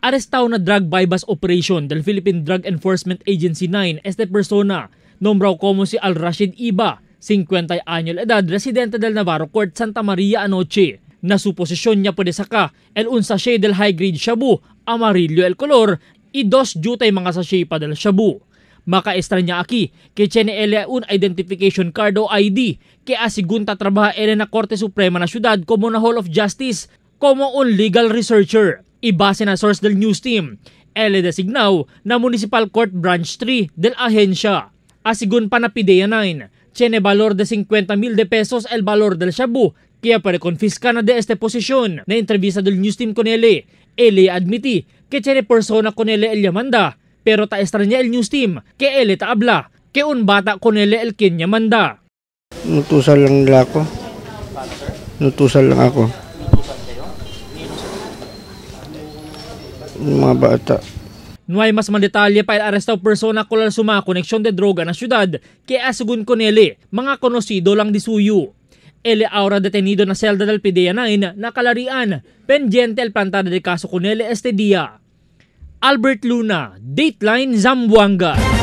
Arestado na drug bypass operation del Philippine Drug Enforcement Agency 9 este persona, nombrado como si Al Rashid Iba, 50 años de edad, residente del Navarro Court, Santa Maria anoche. Na suposisyon niya pwede saka el un sachet del high grade shabu, amarillo el color, y dos jutay mga sachet pa del shabu. Makaestranya aki que tiene ele un identification card o ID que asigunta trabaja ele na Korte Suprema na Ciudad como na Hall of Justice como un legal researcher. Ibase na source del news team, ele designao na Municipal Court Branch 3 del ahensya. Asigun pa na PDEA 9, tiene valor de 50,000 de pesos el valor del shabu, kaya pare confisca na de este posisyon. Na entrevista del news team con ele, ele admiti que tiene persona con ele el yamanda, pero ta extraña el news team que ele ta habla que un bata con ele el quien yamanda. Nutusan lang nila ako. Nutusan lang ako. Mga bata. No hay mas man detalye pa el arrestado persona con la suma conexión de droga na ciudad que asegun con ele, mga konosido lang di suyo. Ele ahora detenido na celda del PDEA 9 na kalarian, pendiente el plantada de caso con ele este día. Albert Luna, Dateline Zamboanga.